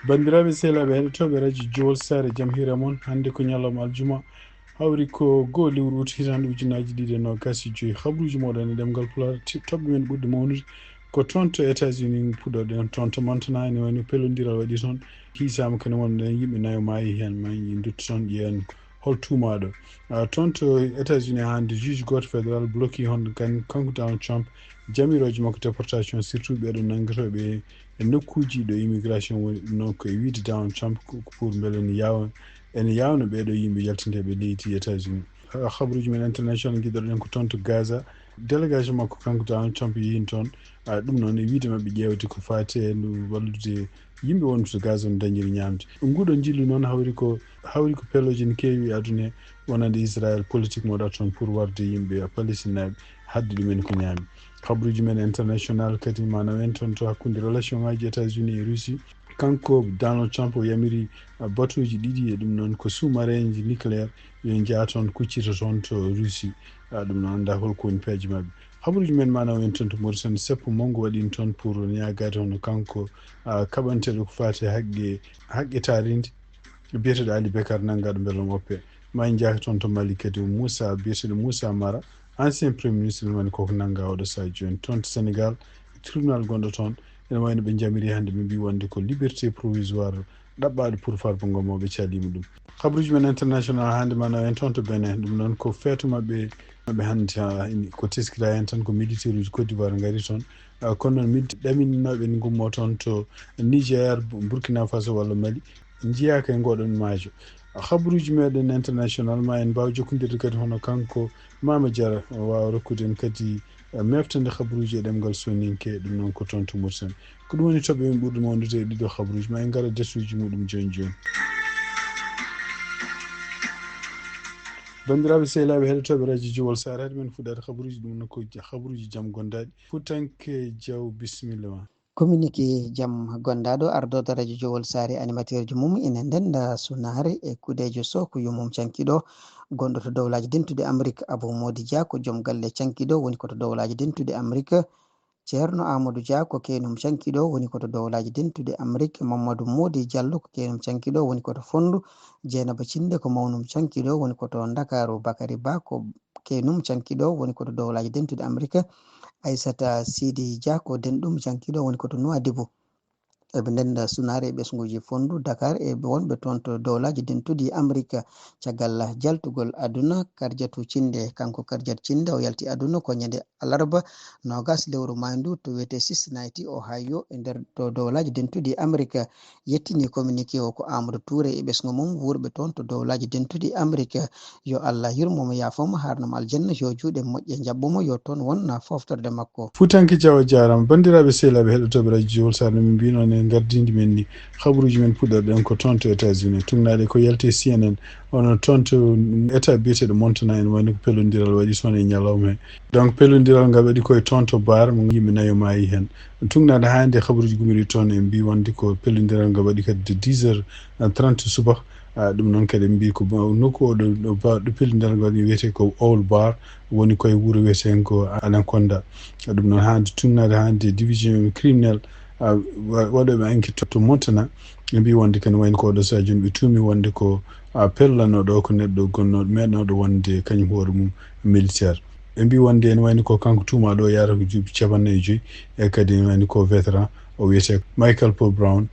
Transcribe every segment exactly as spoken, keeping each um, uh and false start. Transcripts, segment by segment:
Banndiraaɓe sehilaaɓe heɗotooɓe radio Jowol Saare, jam hiira mon. Hannde ko ñalawma aljuma, hawri ko goo lewru ut hitaande ujunaaji ɗiɗi e noogaas e joy. Habruuji mooɗon e ɗemngal Pulaar, ti-, toɓɓe men ɓurɗe mawnude ko toon to États-Unis, puɗɗorɗen toon to Montana, ene wayno pellondiral waɗi toon. Hiisaama kadi wonde yimɓe nayo maayi heen, ma en ndutto toon ƴeewen hol tuumaaɗo. Ah, toon to États-Unis hannde, juge gooto fédéral bloqué hono kan-, kanko Donald Trump, jamirooje makko déportation, surtout ɓeeɗo nanngotooɓe e nokkuuji ɗo immigration woni. Ɗum noon ko e wiyde Donald Trump ko, ko pour mbele ene yaaw-, ene yaawna ɓeeɗo yimɓe yaltindeeɓe leydi États-Unis. Ah, habruuji men international, ngiɗorɗen ko toon to Gaza. Délégation makko kanko Donald Trump yehin toon. Ah, ɗum noon e wiyde maɓɓe ƴeewde ko faati e no wallude yimɓe wonɓe to Gaza no dañiri ñaamde. Nguɗo njillu noon hawri ko, hawri ko pelooji ne keewi e aduna he, wonande Israël, politique mo waɗata toon pour warde yimɓe Palestinaaɓe, haɗde ɗumen ko ñaami. Habruuji men international kadi ma naw en toon to hakkunde relation ngaji États-Unis e Russie. Kanko Donald Trump o yamiri, ah, batuuji ɗiɗi, e ɗum noon ko sous-marin ji nucléaire, yo njaha toon kuccita toon to Russie. Ah, ɗum noon annda holko woni peeje maɓɓe. Habruuji men ma naw en toon to Mauritanie, seppo manngu waɗi toon pour ñaagaade hono kanko, ah, kaɓanteeɗo ko faati e haqqe, haqqe taariindi, biyeteeɗo Ali Bekar, nanngaɗo Mbello Oppe. Ma en njaha toon to Mali kadi, Moussa, biyeteeɗo Moussa Mara, ancien premier ministre, woni koko nannga oɗo sahaa jooni. Toon to Sénégal, tribunal gonɗo toon, ene wayno ɓe njamiri hannde, ɓe mbi wonde ko liberté provisoire ɗaɓɓaaɗo pour Farba Ngom, o ɓe caliima ɗum. Habruuji men international hannde ma naw en toon to Benin, ɗum noon ko feetu maɓɓe, maɓɓe hannde, ah, ko teskita heen tan ko militaire uji Côte d'Ivoire ngari toon. Ah, kono noon militaire ɗaminooɓe ne ngummo toon to Niger, Bu-, Burkina Faso walla Mali, njiyaaka e ngoɗon maajo. Habruuji meɗen international ma en mbaaw jokkondirde kadi hono kanko Mama Diarra, o waawa rokkude en kadi, eh, meftande habruuji e ɗemngal Soninke, ɗum noon ko toon to Mauritanie. Ko ɗum woni toɓɓe men ɓurɗe mawnude e ɗiɗo habruuji. Ma en ngara e desuuji muɗum jooni jooni. Banndiraaɓe sehilaaɓe heɗotooɓe radio Jowol Saare, haade men fuɗɗaade habruuji, ɗum noon ko ja-, habruuji jam gondaaɗi. Futanke Jaw, bisimilla ma. Communiqué jam gondaaɗo ardooɗo radio Jowol Saare, animateur ji mum ina ndennda sunaare e kudeejo Soh ko yummum cankiɗo, gonɗo to Dowlaaji Dentuɗi Amrik. Abou Mody Dia ko joom galle cankiɗo, woni ko to Dowlaaji Dentuɗi Amrik. Ceerno Amadou Dia ko keenum cankiɗo, woni ko to Dowlaaji Dentuɗi Amrik. Mamadou Mody Diallo ko keenum cankiɗo, woni ko to Fonndu. Jeynaba Cinde ko mawnum cankiɗo, woni ko to Ndakaaru. Bakary Ba ko keenum cankiɗo, woni ko to Dowlaaji Dentuɗi Amrik. Aissata Sidi Dia ko denɗum cankiɗo, woni ko to Nouadhibou. Eɓe ndennda sunaare e ɓesnguuji Fonndu, Dakar e wonɓe toon to Dowlaaji Dentuɗi Amrik. Caggal jaltugol aduna, Karjatu Cinde, kanko Karjat Cinde, o yalti aduna ko ñande alarba noogaas lewru maayndu to wiyetee Cincinnati, Ohio, e nder to Dowlaaji Dentuɗi Amrik. Yettini communiqué o ko Amadou Touré e ɓesngu mum wuurɓe toon to Dowlaaji Dentuɗi Amrik. Yo Allah yurmo mo, yaafo mo, haarno mo aljanna, yo juuɗe moƴƴe njaɓɓo mo, yo toon won foftorde makko. Futanke Jaw, a jaaraama. Banndiraaɓe sehilaaɓe heɗotooɓe radio Jowol Saare, no min mbiyno en e ngardiindi men ni, habruuji men puɗɗorɗen ko toon to États-Unis. Tugnaade ko yalti C N N, hono toon to État biyeteeɗo Montana, ene wayno ko pellondiral waɗi toon e ñalawma he. Donc, pellondiral ngal waɗi koye toon to Bar, mo yimɓe nayo maayi heen. Tugnaade hannde habruuji gumiri toon, en mbi wonde ko pellondiral ngal waɗi kadi de dix heures trente subaka. Ah, ɗum noon kadi en mbi ko ba-, nokku o ɗo, ɗo ba-, ɗo pellondiral ngal waɗi wiyetee ko Owl Bar, woni koye wuro wiyetee ko Anaconda. Ɗum noon hannde tugnaade hannde division criminel, ah, wa-, waɗooɓe enquête to, to Montana, ɓe mbi wonde kadi wayno ko oɗo sahaa jooni ɓe tuumi wonde ko, ah, pellanooɗo ko neɗɗo gonnooɗo, meeɗnooɗo wonde kañum hoore mum militaire. Ɓe mbi wonde ene wayno ko kanko tuumaaɗo o yahrata ko duuɓi cappanɗe nayi e joy, e kadi ene wayno ko vétéran, o wiyetee Michael Paul Brown.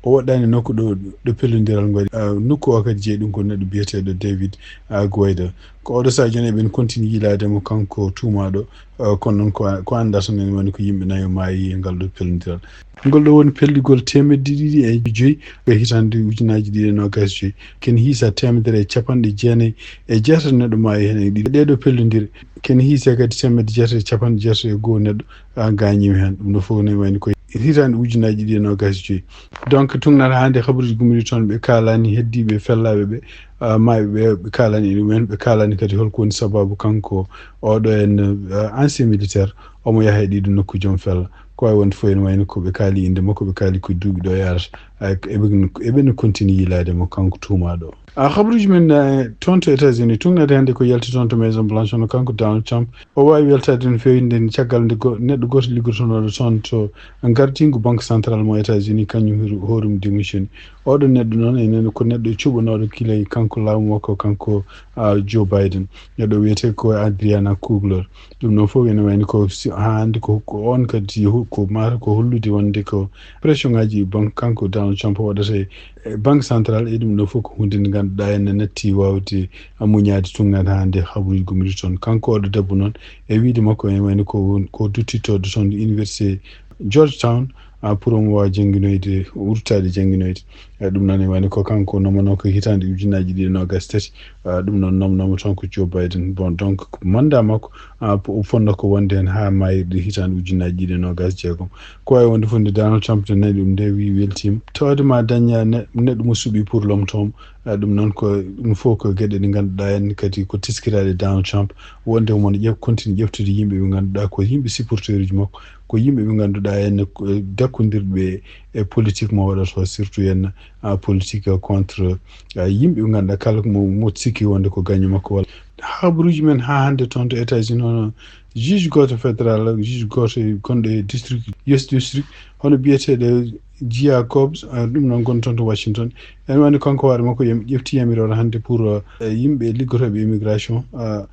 O woɗɗaani nokku ɗo, ɗo pellondiral ngal waɗi. Ah, nokku o kadi jeyi ɗum ko neɗɗo biyeteeɗo David, ah, Guaida. Ko oɗo sahaa jooni eɓen continue yiilaade mo kanko tuumaaɗo, ah, kono noon ko, ko anndata noon woni ko yimɓe nayo maayi e ngal ɗo pellondiral. Ngol ɗo woni pelligol teemedde ɗiɗi e joy e hitaande ujunaaji ɗiɗi e noogaas e joy. Ken hiisa teemedere e cappanɗe jeenayi e jeetati neɗɗo maayi heen e ɗiɗi. Ɗee ɗo pellondire, ken hiisa kadi teemedde jeetati e cappanɗe jeetati e goo neɗɗo, ah, gaañiima heen. Ɗum ɗo fof ne wayno ko hitaande ujunaaji ɗiɗi e noogaas e joy. Donc, tugnaade hannde habruuji gumiri toon, ɓe kaalaani heddiiɓe fellaaɓe ɓe, ah, maayɓe ɓe, ɓe kaalaani e ɗum en, ɓe kaalaani kadi holko woni sababu kanko oɗo en, ah, ancien militaire, omo yaha e ɗiɗo nokku joom fella. Ko wawi wonde fof ene wayno ko ɓe kaali innde makko, ɓe kaali ko duuɓi ɗo yarata. Ay, eɓe, eɓe no continue yiilaade mo kanko tuumaaɗo. A habaruuji men, eh, toon to États-Unis, tuŋnaade hannde ko yalti toon to Maison Blanche, hono kanko Donald Trump. O waawi weltaade no feewi nden caggal nde go-, neɗɗo gooto liggotonooɗo toon to gardiingu Banque Centrale mo États-Unis, kañum hoore-, hoore mum démissionné. Oɗo neɗɗo noon, enen ko neɗɗo cuɓanooɗo gila e kanko laamu makko, kanko, ah, Joe Biden. Neɗɗo wiyetee ko Adriana Kugler. Ɗum noon fof ene wayno ko si-, haa hannde ko, ko on kadi ho-, ko maata ko hollude wonde ko pression ngaji banque, kanko Donald Trump waɗata e, e Banque Centrale, e ɗum ɗo fof ko huunde nde ngannduɗaa ene natti waawde muñaade tuŋnaade haa nde habaruuji gummiti toon. Kanko oɗo debbo noon, e wiyde makko ene wayno ko won-, ko duttitooɗo toon Université Georgetown, ah, pour omo waawa jannginoyde, ruttaade jannginoyde. Eh, ɗum noon e wayno ko kanko nomano ko hitaande ujunnaaji ɗiɗi e noogaas tati. Ah, ɗum noon nomnoma toon ko Joe Biden. Bon, donc, ko mandat makko, ah, po-, o fotnoo ko wonde heen haa maayirɗe hitaande ujunnaaji ɗiɗi e noogaas jeegom. Ko wawi wonde fof nde Donald Trump nde nani ɗum nde wi weltiima. Tawde ma daña ne-, neɗɗo mo suɓi pour lomtomo. Ah, ɗum noon ko, ɗum fof ko geɗe ɗe ngannduɗaa en kadi ko teskiraaɗe Donald Trump. Wonde omo ƴef-, continue ƴeftude yimɓe ɓe ngannduɗaa ko yimɓe supporteruji makko, ko yimɓe ɓe ngannduɗaa en ko, eh, dakkondirɓe e politique mo waɗata o, surtout en, ah, politique contre, ah, yimɓe ɓe ngannduɗaa kala mo, mo sikki wonde ko gaño makko walla. Habaruuji men haa hannde toon to États-Unis, hono juge gooto fédéral, juge gooto gonɗo e district, U S district, hono biyeteeɗo Jia Cobbs, ah, ɗum noon gonɗo toon to Washington. Ene wayno kanko hoore makko yam-, ƴefti yamiroore hannde pour, ah, yimɓe liggotooɓe immigration, ah,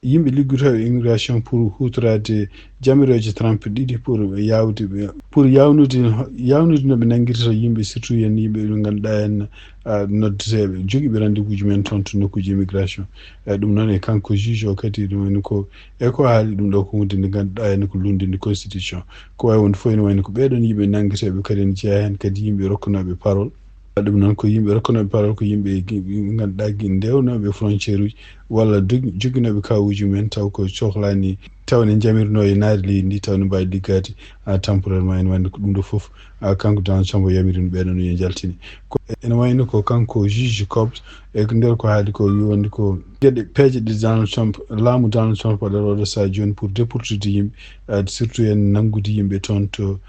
yimɓe liggotooɓe immigration pour huutoraade jamirooje Trump ɗiɗi pour yaawde ɓe, pour yaawnude, yaawnude no ɓe nanngirta yimɓe, surtout yen yimɓe ɓe ngannduɗaa en, ah, noddeteeɓe, jogiiɓe rendez-vous ji men toon to nokkuuji immigration. E ɗum noon e kanko juge o kadi, ɗum woni ko, e ko haali ɗum ɗo ko huunde nde ngannduɗaa en ko lunndinde constitution. Ko wawi wonde fof ene wayno ko ɓeeɗoon yimɓe nanngeteeɓe kadi ene jeyaa heen kadi yimɓe rokkanooɓe parole. Ɗum noon ko yimɓe rokkanooɓe parole, ko yimɓe gi-, ɓe ngannduɗaa gi-, ndewnooɓe frontière uji walla dog-, joginooɓe kawuuji mumen taw ko cohlaani, taw ne jamirnoo e naari leydi ndi, taw ne mbaawi liggaade, ah, temporairement. Ene wayno ko ɗum ɗo fof, ah, kanko Donald Trump o yamiri ɓeeɗoon yo njaltine. Ko ene wayno ko kanko juge Cobbs, e ko nder ko haali ko wi wonde ko geɗe peeje ɗe Donald Trump, laamu Donald Trump waɗata oɗo sahaa jooni pour déportude yimɓe, ah, surtout en nanngude yimɓe toon to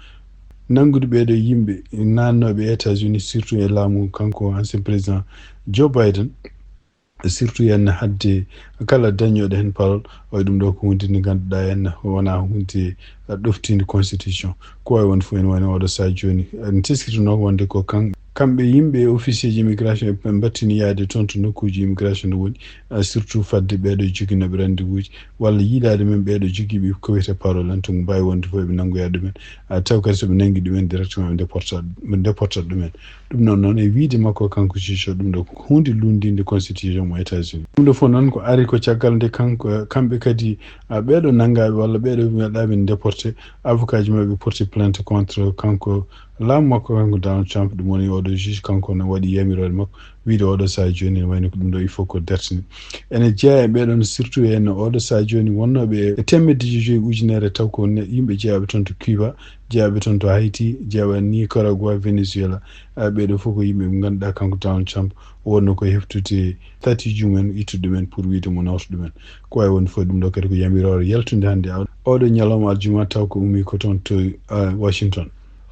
nanngude ɓeeɗo yimɓe naatnooɓe États-Unis, surtout e laamu kanko ancien président Joe Biden, surtout en hadde kala dañooɗo heen parole, o ɗum ɗo ko huunde nde ngannduɗaa en wonaa huunde ɗoftiinde constitution. Ko wawi wonde fof ene wayno oɗo sahaa jooni, en teskitinoo wonde ko kan-, kamɓe yimɓe officier ji immigration ɓe mbattini yaade toon to nokkuuji immigration no woni, ah, surtout fadde ɓeeɗo joginooɓe rendez-vous ji walla yiilaade men ɓeeɗo jogiiɓe ko wiyetee parole en, to mbaawi wonde fof eɓe nanngoya ɗumen. Ah, taw kadi so ɓe nanngi ɗumen directement ɓe déporta, ɓe déporta ɗumen. Ɗum noon, noon e wiyde makko kanko juge o, ɗum ɗo ko huunde lunndinde constitution mo États-Unis. Ɗum ɗo fof noon ko ari ko caggal nde kanko, kamɓe kadi, ah, ɓeeɗo nanngaaɓe walla ɓeeɗo mbiyaɗaa ɓe déporté, avocat ji maɓɓe porti plainte contre kanko, laamu makko kanko Donald Trump, ɗum woni oɗo juge kanko ne waɗi yamiroore makko, wiyde oɗo sahaa jooni ene wayno ko ɗum ɗo il faut ko dartini. Ene jeyaa e ɓeeɗoon surtout en oɗo sahaa jooni wonnooɓe e teemedde joyi ujunere taw ko ne-, yimɓe jeyaaɓe toon to Cuba, jeyaaɓe toon to Haïti, jeyaaɓe Nicaragua, Venezuela. Ah, ɓeeɗo fof ko yimɓe ɓe ngannduɗaa kanko Donald Trump o wonno ko heftude statut ji mumen, ittude ɗumen pour wiyde mo nawta ɗumen. Ko wawi wonde fof ɗum ɗo kadi ko yamiroore yaltunde hannde aw-, oɗo ñalawma aljuma taw ko ummi ko toon to, ah, Washington.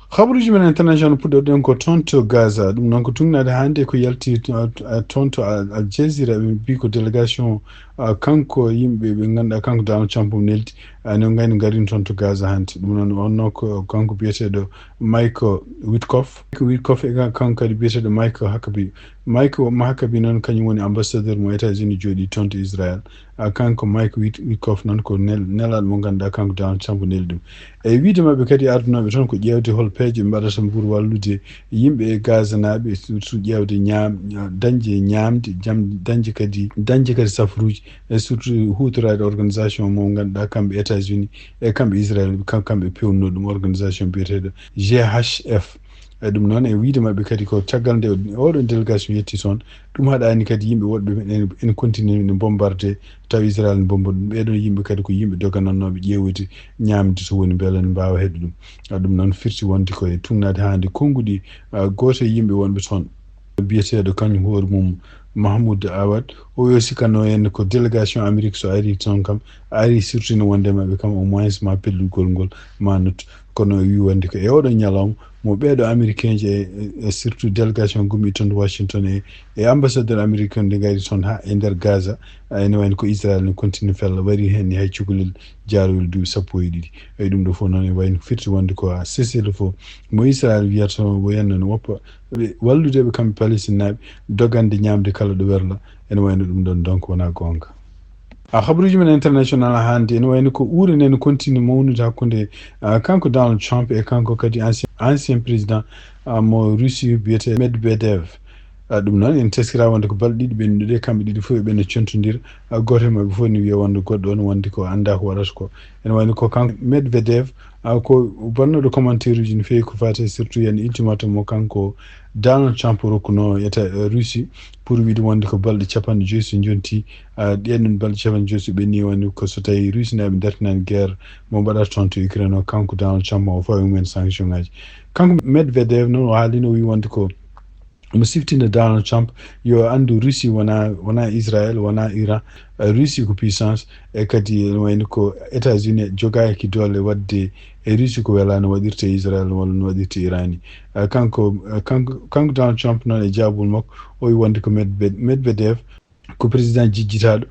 Habaruuji men international puɗɗoɗen ko toon to Gaza. Ɗum noon ko tuŋnaade hannde ko yalti to, ah, toon to Al, Al Jazeera, ɓe mbi ko délégation, ah, kanko yimɓe ɓe ngannduɗaa kanko Donald Trump neldi, ah, no ngayno ngarin toon to Gaza hannde. Ɗum noon wonno ko kanko biyeteeɗo Mike Witkoff. Mike Witkoff e kan-, kanko kadi biyeteeɗo Mike Huckabee. Mike Huckabee noon kañum woni ambassadeur mo États-Unis jooɗi toon to Israël. Ah, kanko Mike Wit-, Witkoff noon ko nel-, nelaaɗo mo ngannduɗaa kanko Donald Trump neli ɗum. E wiyde maɓɓe kadi ardunooɓe toon ko ƴeewde hol peeje ɓe mbaɗata pour wallude yimɓe e Gaza naaɓe, surtout ƴeewde ñaam-, dañde ñaamde, jam-, dañde kadi, dañde kadi safaruuji, e surtout huutoraade organisation mo ngannduɗaa kamɓe États-Unis e kamɓe Israël, kam-, kamɓe peewnoo ɗum organisation biyeteeɗo G H F. E ɗum noon, e wiyde maɓɓe kadi ko caggal nde oɗo délégation yetti toon, ɗum haɗaani kadi yimɓe woɗɓe ene, ene continue ne bombarde, taw Israël ne bomba ɗum. Ɓeeɗoon yimɓe kadi ko yimɓe doganannooɓe ƴeewde ñaamde to woni mbele ne mbaawa heɓde ɗum. A, ɗum noon firti wonde ko e tuŋnaade haa nde konnguɗi, a, gooto e yimɓe wonɓe toon, biyeteeɗo kañum hoore mum Mahmoud Awad, o yo sikkanno en ko délégation Amérique so ari toon kam, ari surtout no wonde maɓɓe kam au moins ma pellugol ngol ma nuttu. Kono o wi wonde ko e oɗo ñalawma mo ɓeeɗo américain ji e, e surtout délégation gummi toon to Washington e, e ambassadeur américain nde ngari toon ha e nder Gaza, ene wayno ko Israël ne continue fella wari hen ni hay cukalel jaarowel duuɓi sappo e ɗiɗi. Eyi ɗum ɗo fof noon e wayno firti wonde ko a cessez-le-feu mo Israël wiyata o yenno no woppa ɓe wallude ɓe kamɓe Palestine naaɓe dogande ñamde kala ɗo werla. Ene wayno ɗum ɗon donc wona goonga. A habaruuji men international hannde ene wayno ko uure nden continue mawnude hakkunde ah, kanko Donald Trump e kanko kadi ancien, ancien président ah, mo Russie biyete Medvedev. Ah, ɗum noon en teskira wonde ko balɗe ɗiɗi ɓen ɗuɗe kamɓe ɗiɗi fof ɓen contodira. Ah, gooto e maɓɓe fof ne wiya wonde goɗɗo on wonde ko annda ko waɗata ko. Ene wayno ko kanko Medvedev ah, ko bonnoɗo commentaire uji no feewi ko fati surtout yen ultimatum mo kanko Donald Trump rokkuno eta eh, Russie pour wiide wonde ko balɗe capanɗe joyi so jonti ah, ɗen ɗon balɗe capanɗe joyi so ɓenni woni ko so tawi Russie naɓe dartinani guerre mo mbaɗata toon to Ukraine o kanko Donald Trump o fawi mumen sanction ngaji. Kanko Medvedev noon o haalino o wi wonde ko omo siftina Donald Trump yo anndu Russie wona wona Israël wona Iran. Eh, Russie ko puissance e kadi ene wayno ko États-Unis jogaaki doole wadde e Russie ko wela no waɗirte Israël walla no waɗirte Iran ni. Eh, kanko eh, kanko kanko Donald Trump noon e jaabol makko o wi wonde ko Medved- Medvedev ko président jijjitaɗo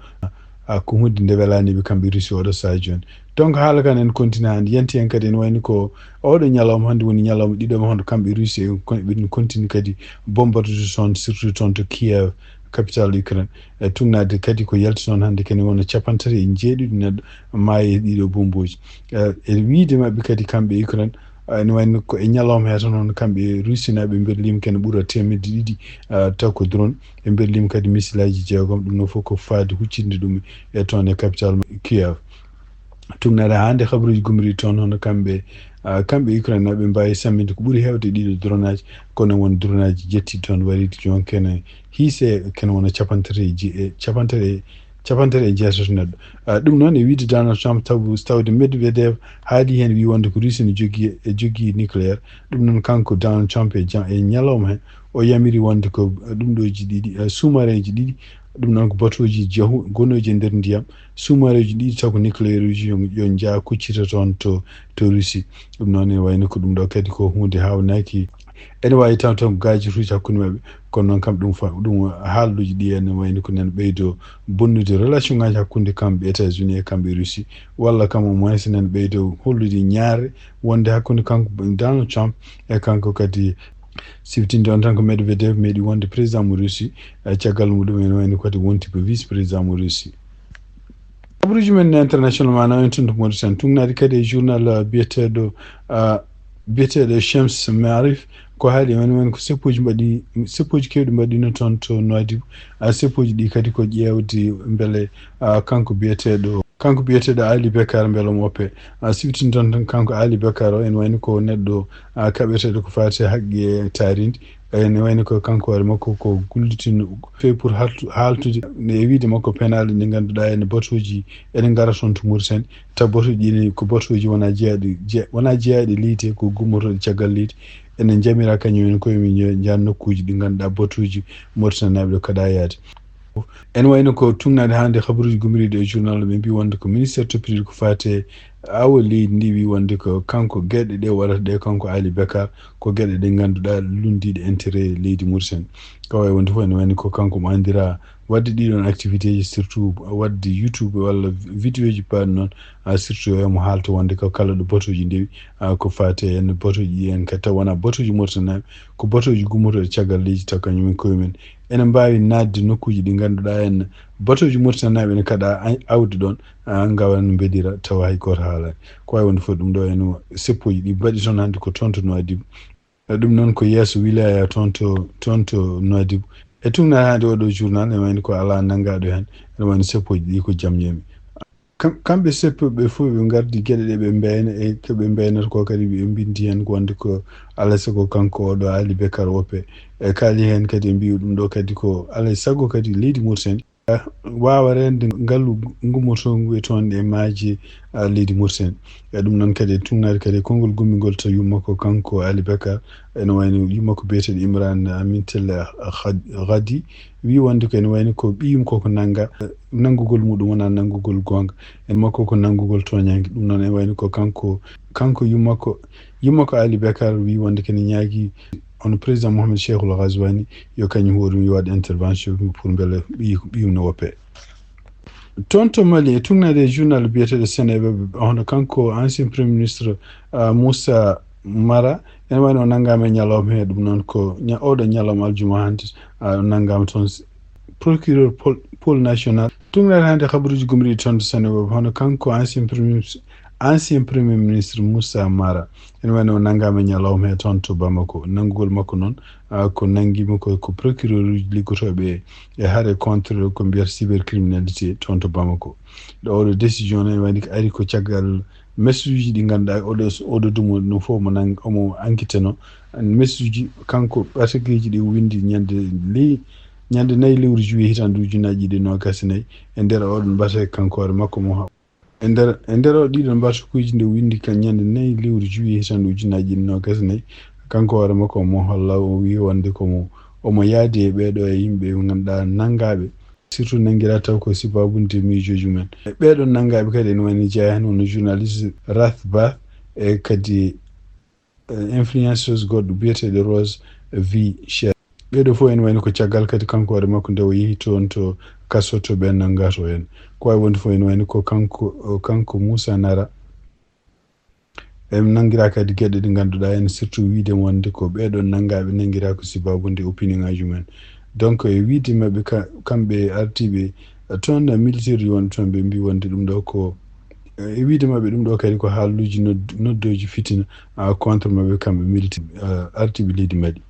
ah, ko hunde nde welani ɓe kamɓe Russie oɗo saha joni. Donc haala kan en continue hannde yanti hen kadi ene wayno ko oɗo ñalawma hannde woni ñalawma ɗiɗo hono kamɓe Russie e kon- ɓe continue kadi bombardde toon surtout toon to Kiev capitale Ukraine. E tugnade kadi ko yalti noon hannde kene wona capantato e jeeɗiɗo neɗɗo maayi e ɗiɗo bomboji. Eh, e wiide maɓɓe kadi kamɓe Ukraine ah, ene wayno ko e ñalawma he tan hono kamɓe Russie naɓe mberlima kene ɓura temedde ɗiɗi ah, taw ko drone e mberlima kadi missile aji jeegom ɗum no fof ko faade huccitde ɗum e toon e capital Kiev. Tugnade hannde habaruuji gumri toon hono kamɓe ah, kamɓe Ukraine naɓe mbawi samminde ko ɓuri hewde ɗiɗo drone aji kono won drone aji jettiɗi toon wariɗi jon kene hiise kene wona capantato e je- e capantato e capantato e jeetato neɗɗo. Ah, ɗum noon e wiide Donald Trump taw tawde Medvedev haali heen wi wonde ko Russie ne jogii e jogii nucléaire. Ɗum noon kanko Donald Trump e jan- e ñalawma heen o yamiri wonde ko ɗum ɗooji ɗiɗi eh, sous-marin ji ɗiɗi ɗum noon ko bateau ji jahu gonooji e nder ndiyam sous-marin ji ɗiɗi taw ko nucléaire uji yo yo njaa kuccita toon to to Russie. Ɗum noon ene wayno ko ɗum ɗo kadi ko huunde haawnaki ene waawi taw tan ko gaajuuji hakkunde maɓɓe kono noon kam ɗum fa ɗum haalluuji ɗi ene wayno ko nen ɓeydo bonnude relation ngaji hakkunde kamɓe États-Unis e kamɓe Russie walla kam au moins nen ɓeydo hollude ñaare wonde hakkunde kanko Donald Trump e kanko kadi siftinde on tan ko Medvedev meeɗi wonde président mo Russie e caggal muɗum ene wayno kadi wonti ko vice président mo Russie. Habaruuji men international mana en tun to Mauritanie tugnadi kadi e journal uh, biyeteɗo uh, biyeteɗo Shams Marif ko haali men men ko seppoji mbaɗi seppoji kewɗi mbaɗino toon to Nouadhibou uh, seppoji ɗi kadi ko ƴeewde beele uh, kanko biyeteɗo kanko biyeteɗo Ali Bekar beele mo oppe uh, siftin toon tan kanko Ali Bekar o en wayni ko neɗɗo uh, kaɓeteɗo ko fati haqqe taarindi ene wayno ko kanko hoore makko ko gullitino fey pour haltu- haaltude e wiide makko penaale ɗe ngannduɗaa ene batuuji ene ngara toon to Mauritanie taw batuuji ɗi ko batuuji wona jeyaɗi je- wona jeyaɗi leydi ko gummotooɗe caggal leydi ene njamira kañum en koye mum nja nokkuuji ɗi ngannduɗaa batuuji Mauritanie naaɓe ɗo kaɗa yaade. En wayno ko tugnade hannde habaruuji gumriiɗo e journal ɓe mbi wonde ko ministère toppitiiɗo ko fate awo leydi ndi wi wonde ko kanko geɗe ɗe waɗata ɗe kanko Ali Bekar ko geɗe ɗe ngannduɗaa lunndiiɗe intérêt leydi Mauritanie. Ko wawi wonde fof ene wayno ko kanko mo anndira waɗde ɗiɗon activité ji surtout waɗde YouTube walla vidéo ji paɗi noon ah, surtout e mo haalta wonde ko kala ɗo batuuji ndewi ah, ko fate en batuuji ɗi en kadi taw wona batuuji Mauritanie ko batuuji gummotooɗi caggal leydi taw kañum en koye men ene mbaawi naatde nokkuuji ɗi ngannduɗaa en batuuji Mauritanie naaɓe ene kaɗa awdi ɗoon ngawa no mbeɗira tawa hay gooto haalaani ko wawi wonde fof ɗum ɗo ene seppoji ɗi mbaɗi toon hannde ko toon to Nouadhibou. Ɗum noon ko yeeso wilaya toon to toon to Nouadhibou. E tun hannde oɗo journal ene wayno ko alaa nanngaɗo heen ene wayno seppoji ɗi ko jam yami. Kam- kamɓe seppo ɓe fof ɓe ngardi geɗe ɗe ɓe mbeyna e ko ɓe mbeynata ko kadi ɓe mbindi heen ko wonde ko alaa sago kanko oɗo Ali Bekar Ope e kaali heen kadi e mbiyu ɗum ɗo kadi ko alaa sago kadi leydi Mauritanie waawa reende ngalu ngummotoongu e toon e maaje leydi Mauritanie. E ɗum noon kadi e tugnaade kadi e konngol gummingol to yumma ko kanko Ali Bakar, ene wayno yumma ko biyeteeɗo Imran Mintel Ghadi, wi wonde ko ene wayno ko ɓiyum koko nannga, nanngugol muɗum wonaa nanngugol goonga, en makko ko nanngugol tooñaange. Ɗum noon ene wayno ko kanko kanko yumma ko yumma ko Ali Bakar wi wonde kene ñaagi on président Mohamed Cheikhul Ghazouani yo kañum hoɗum yo waɗ intervention pour mbele ɓiyum no woppe. Toon to Mali e tugnaade e journal biyeteeɗo Seneweb, hono kanko ancien premier ministre Moussa Mara, ene wayno o nanngaama e ñalawma he. Ɗum noon ko oɗo ñalawma aljuma hannde, o nanngaama toon procureur pôle national. Tugnaade hannde habaruuji gumriɗi toon to Seneweb, hono kanko ancien premier ancien premier ministre Moussa Mara, ene wayno o nanngaama e ñalawma he toon to Bamako. Nanngugol makko noon ko nanngiima ko ko procureur uji liggotooɓe e hare contre ko mbiyata cybercriminalité toon to Bamako. Ɗo oɗo décision ne wayni ko ari ko caggal message uji ɗi ngannduɗaa oɗo oɗo dumo no fof omo nang omo enquête no message uji kanko article uji ɗi windi ñande ley ñande nayi lewru juillet hitande ujunnaji ɗiɗi nogas e nayi e nder oɗon mbate kanko hoore makko mo e nder e nder o ɗiɗon mbarsukuuji nde windi ka ñande nayi lewru juillet hitande ujunnaji ɗiɗi nogas e nayi kanko hoore makko mo holla o wi wonde komo omo yaadi e ɓeeɗo e yimɓe ɓe ngannduɗaa nanngaɓe surtout nanngiraa taw ko sibaabude miijooji mumen. Ɓeeɗon nanngaɓe kadi ene wayno jeyaa heen hono journaliste Rath Bath e kadi influenceuse goɗɗo biyeteeɗo Rose V Cher. Ɓeeɗo fof ene wayno ko caggal kadi kanko hoore makko nde o yehi toon to kaso to ɓeen nanngaa to heen. Ko waawi wonde fof ene wayno ko kanko kanko Moussa Nara en nanngiraa kadi geɗe ɗe ngannduɗaa en surtout wiide wonde ko ɓeeɗoon nanngaɓe nanngiraa ko sibaabude opinion ngaji mumen. Donc e wiide maɓɓe kamɓe ardiiɓe toon militaire ji wonɓe toon ɓe mbi wonde ɗum ɗo ko e wiide maɓɓe ɗum ɗo kadi ko haaluuji noddooji fitina contre maɓɓe kamɓe militaire ardiiɓe leydi Mali.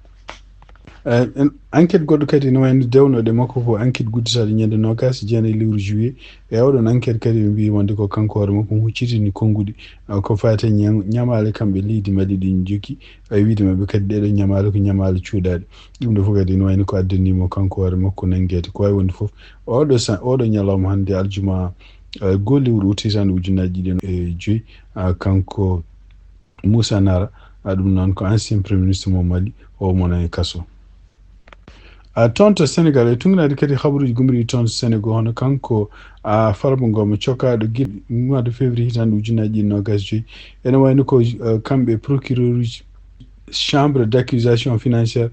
Enquête goɗɗo kadi ene wayno dewnoɗe makko ko enquête gudditaɗo ñande nogas e jeenayi lewru juillet. E oɗon enquête kadi ɓe mbi wonde ko kanko hoore makko huccitini konnguɗi ko fati ñamaale kamɓe leydi Mali ɗin jokki. E wiide maɓɓe kadi ɗeɗo ñamaale ko ñamaale cuuɗaɗe. Ɗum ɗo fof kadi ene wayno ko addanimo kanko hoore makko nanngeede ko wawi wonde fof oɗo oɗo ñalawma hannde aljuma goo lewru août hitande ujunnaji ɗiɗi e joyi kanko Moussa Nara, ɗum noon ko ancien premier ministre mo Mali, o mona e kaso. A toon to Sénégal e tugnaade kadi habaruuji gumriɗi toon to Sénégal hono kanko a Farba Ngom cokaaɗo gila mois de février hitande ujunnaji ɗiɗi nogas joyi. Ene wayno ko kamɓe procureur uji chambre d'accusation financière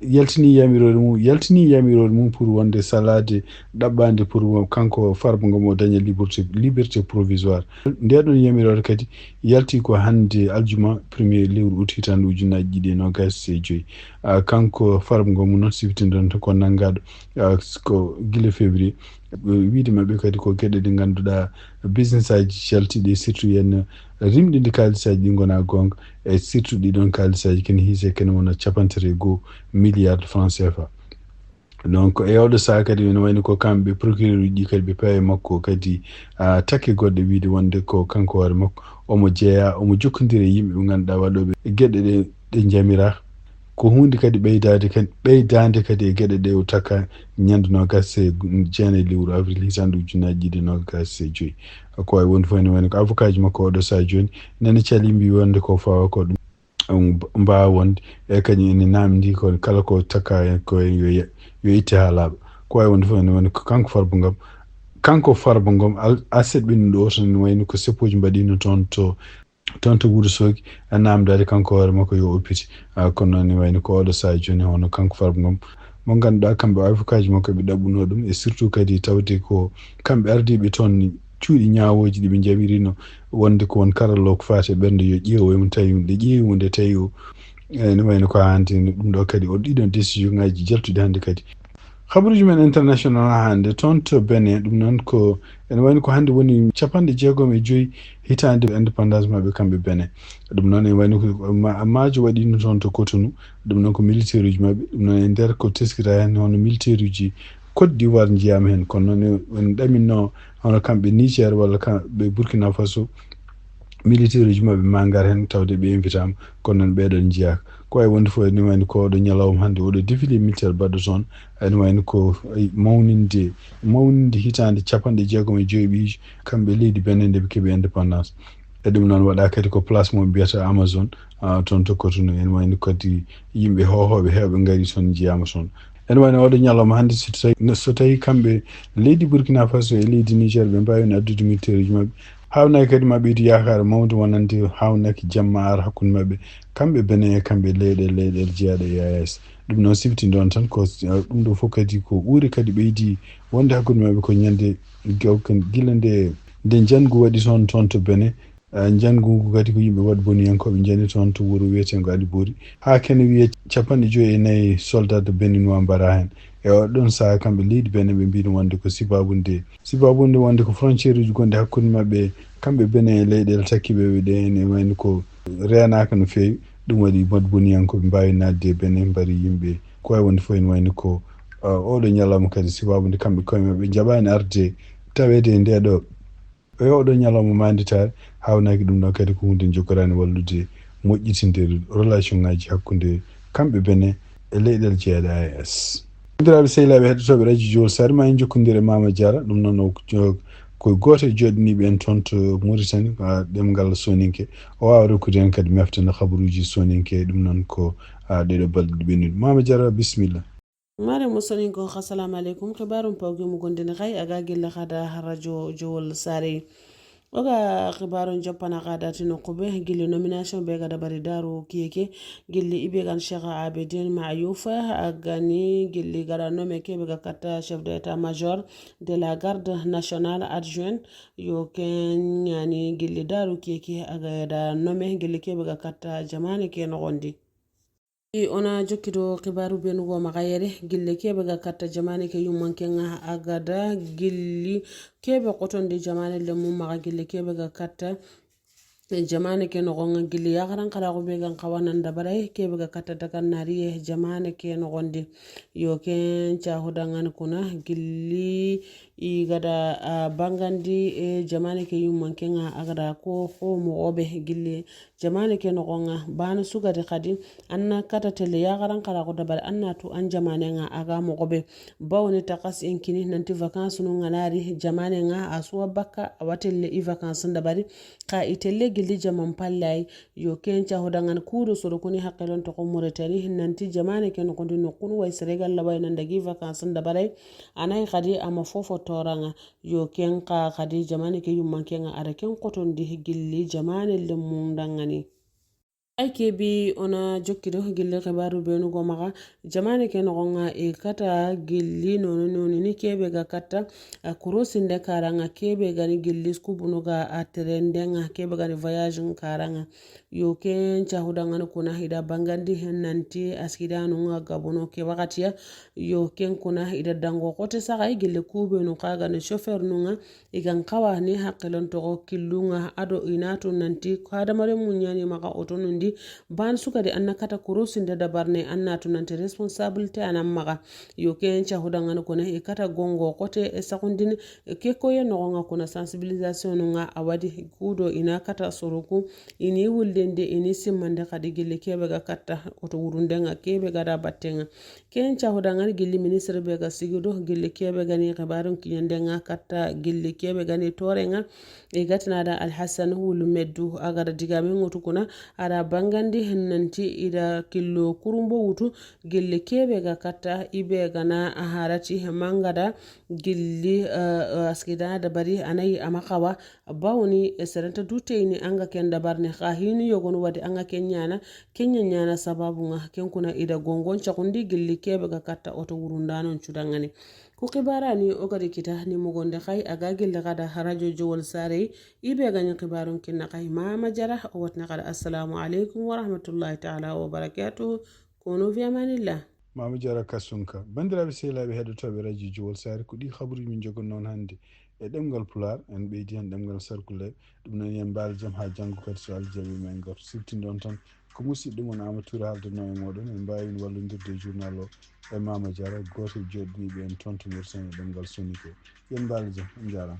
yaltini yamiroore mum yaltini yamiroore mum pour wonde salaade ɗaɓɓaande pour kanko Farba Ngom o daña liberté liberté provisoire. Nde ɗon yamiroore kadi yalti ko hannde aljuma premier lewru août hitande ujunnaji ɗiɗi e nogas e joyi. Kanko Farba Ngom noon siftinɗon ko nanngaɗo ko gila février. Wiide maɓɓe kadi ko geɗe ɗe ngannduɗaa business aji caltiɗi surtout yen rimɗinde kaalisaji ɗi ngona goonga e surtout ɗiɗon kaalisaji kene hiise kene wona capantere goo milliard franc cfa. Donc e oɗo saha kadi ene wayno ko kamɓe procureur uji ɗi kadi ɓe pawi makko kadi takke goɗɗe wiide wonde ko kanko hoore makko omo jeeya omo jokkondiri e yimɓe ɓe ngannduɗaa waɗoɓe geɗe ɗe ɗe jamira ko hunde kadi ɓeydaade kadi ɓeydaande kadi e geɗe ɗe o taka ñande nogas e jeenayi lewru avril hitande ujunnaji ɗiɗi nogas e joyi. Ko wawi wonde fof ene wayno ko avocat ji makko oɗo saha jooni nana cali mbi wonde ko fawa ko ɗum mbaawa wonde e kañum ene namdi ko kala ko taka hen ko yo yo itte ha laaɓa. Ko wawi wonde fof ene wayno ko kanko Farba Ngom kanko Farba Ngom aset ɓe ɗum ɗo tan ene wayno ko seppoji mbaɗino toon to toon to Wuro Soogi namdade kanko hoore makko yo oppite. Kono noon ne wayno ko oɗo saha jooni hono kanko Farba Ngom mo ngannduɗaa kamɓe avocat ji makko ɓe ɗaɓɓuno ɗum e surtout kadi tawde ko kamɓe ardiiɓe toon cuuɗi ñaawooji ɗi ɓe njawirino wonde ko won karallo ko faati e ɓernde yo ƴeew e mo tawi ɗe ƴeewi mo nde tawi o ene wayno ko hannde ɗum ɗo kadi o ɗiɗon décision ngaji jaltuɗi hannde kadi. Habaruuji men international hannde toon to Benin ɗum noon ko ene wayno ko hannde woni capanɗe jeegom e joyi hitaande indépendance maɓɓe kamɓe Benin. Ɗum noon ene wayno ko maajo waɗino toon to Cotonou. Ɗum noon ko militaire uji maɓɓe ɗum noon e nder ko teskita heen hono militaire uji Côte d'Ivoire njiyaama heen kono noon en ɗaminno hono kamɓe Niger walla kamɓe Burkina Faso militaire uji maɓɓe ma ngar heen tawde ɓe invitaama kono noon ɓeeɗon njiyaaka. Ko wayi wonde fof, ene wayno ko oɗo ñalawma hannde, oɗo défilé militaire baɗɗo toon, ene wayno ko, ay, mawninde, mawninde hitaande capanɗe jeegom e joyi ɓiyiijo, kamɓe leydi Benin nde ɓe keɓi indépendance. E ɗum noon waɗa kadi ko place mo mbiyata Amazon, ah, toon to Cotonou. Ene wayno kadi yimɓe hoohooɓe heewɓe ngari toon, njiyaama toon. Ene wayno oɗo ñalawma hannde, so tawi, so tawi kamɓe leydi Burkina Faso e leydi Niger ɓe mbaawi addude militaire uji maɓɓe, haawnaki kadi ma ɓeydu yaakaare mawnde wonande haawnaki jamma ara hakkunde maɓɓe, kamɓe Benin e kamɓe leyɗe, leyɗeele jeyaaɗe e E A S. Ɗum noon sifti ɗon tan ko, uh, ɗum ɗo fof kadi ko ɓuri kadi ɓeydi wonde hakkunde maɓɓe ko ñande gila nde, nde njanngu waɗi toon, toon to Benin. Eh, njanngu ngu kadi ko yimɓe waɗ boniyankooɓe njani toon to wuro wiyeteengo Alibori. Haa kene wiyee capanɗe joyi e nayi soldat de Béninois mbara heen. E oo ɗoon sahaa kamɓe leydi Benin ɓe mbiino wonde ko sibaabu nde. Sibaabu nde wonde ko frontière uji gonɗi hakkunde maɓɓe, kamɓe Benin e leyɗeele takkiiɓe ɓe ɗe heen, e wayno ko reenaaka no feewi. Ɗum waɗi waɗ boniyankooɓe mbaawi naatde e Benin mbari yimɓe. Ko wayi wonde fof ene wayno ko, uh, oo ɗoo ñalawma kadi sibaabu nde kamɓe koye maɓɓe njaɓaani arde taweede e ndee ɗoo E oɗo ñalawma maanditaare, haawnaki ɗum ɗon kadi ko huunde nde jokkoraani wallude moƴƴitinde relation ngaji hakkunde kamɓe Benin e leyɗeele jeeɗe A E S. Banndiraaɓe sehilaaɓe heɗotooɓe Radio Jowol Sare, ma en njokkondire e Mama Diarra, ɗum noon o ko, ko gooto e jooɗaniiɓe en toon to Mauritanie, ko ɗemngal Soninke. O waawa rokkude en kadi mefte no kabaruuji Soninke, ɗum noon ko, ah, ɗeɗo balɗe ɗe ɓennuɗe. Mama Diarra, bisimilla. Mare mo Soninko, assalamu alaikum. Kibarun pawge mu gonde ne kai aga gilla kada rajo Jowol Sare. Oga kibarun joppana kada tino kube gilli nomination be gada bari daru kiyeke gilli ibe gan Cheikh Abedin Mayouf agani gilli gada nome kebe ga katta chef d'état-major de la garde nationale adjoint yo kenyani gilli daru kiyeke aga da nome gilli kebe ga katta jamane ke nogondi. I ona jokkido kibaru benugo magayere gille kebe ga katta jamane ke yummanke nga agada gilli kebe kotonde jamane lemu maga gille kebe ga katta jamane ke nogon nga gilli yagaran kala ko be gan kawanan da barai kebe ga katta dagan nariye jamane ke nogondi. Yo ken cahudangan kuna gilli i gada, ah, bangandi e jamane ke yummanke nga agada ko ko mo obe gilli jamane ke nogon nga bana sugade kadi anna kata tele yagaran kala ko dabari anna tu an jamane nga aga mo obe. Bawni takas en kini nanti vacances no nga nari jamane nga a suwa bakka a watelle i vacances dabari ka itelle gilli jaman pallai. Yo ken cahudangan kudo soro kuni hakkelon to ko Mauritanie nanti jamane ke nogondi nokunu way Senegal la way nandagi vacances dabarai anai kadi ama fofo toranga. Yo ken ka kadi jamane ke yummanke nga ada ken kotondi gilli jamane lemmu ndangani. Ay kebi ona jokkido gilli kibaru benugo maga jamane ke nogon nga e kata gilli nono noni ni kebe ga katta a kurosinde karanga kebe gani gilli skubunu ga a terende nga kebe gani voyage karanga. Yo ken cahudangan kuna hida bangandi hen nanti askidanu nga gabono ke wakatiya. Yo ken kuna hida dango kote sagai gilli kubenu kagani chauffeur nu nga. Igan kawa ni hakkelon togo killu nga ado inatu nanti kadamare munyani maga otonundi ban sukadi anna kata kurosinde dabarne annatu nanti responsabilité anan maga. Yo ken cahudangan kuna i kata gongo kote e sakundini ke koye nogo nga kuna sensibilisation nga awadi kudo ina kata soroku ini wuldende ini simmande kadi gilli kebe ga katta oto wurunde nga kebe ga da batte nga. Ken cahudangan gilli ministre be ga sigido gilli kebe gani kibarun kinyande nga katta gilli kebe gani tore nga. E gatinada Alhassan wulu meddu agada digamin ngutukuna ada bangandi hennanti ida killo kurumbo wutu gilli kebe ga katta ibe gana aharati mangada gilli, eh, eh, askida da bari anayi amakawa bawni e serenta duteyni anga ken dabarne ka hinu yogonu wadi anga ken nyana kenya nyana sababu nga ken kuna ida gongon cakundi gilli kebe ga katta oto wurundanon cudangani. Ku kibarani o gadi kita ni mugonde kai aga gilli kada radio Jowol Sare ibe ganyi kibarun kinna kai Mama Jara o watna kada assalamu alaikum wa rahmatullahi ta'ala wa barakatuh. Kono fi amanillah. Mama Jara Kasunka. Banndiraaɓe sehilaaɓe heɗotooɓe radio Jowol Sare, ko ɗi habaruuji min njogon noon hannde e ɗemngal Pulaar, en ɓeydi heen ɗemngal Sarkulle. Ɗum noon, yen mbaal jam haa janngo kadi, so Allah jaɓii, ma en ngartu. Siftinɗon tan ko musidɗo mon Amadou Touré haaldanoo e mooɗon. En mbaawino wallondirde e journal o e Mama Jara, gooto e jooɗaniiɓe en toon to Mauritanie e ɗemngal Soninke. Yen mbaal jam, on njaaraama.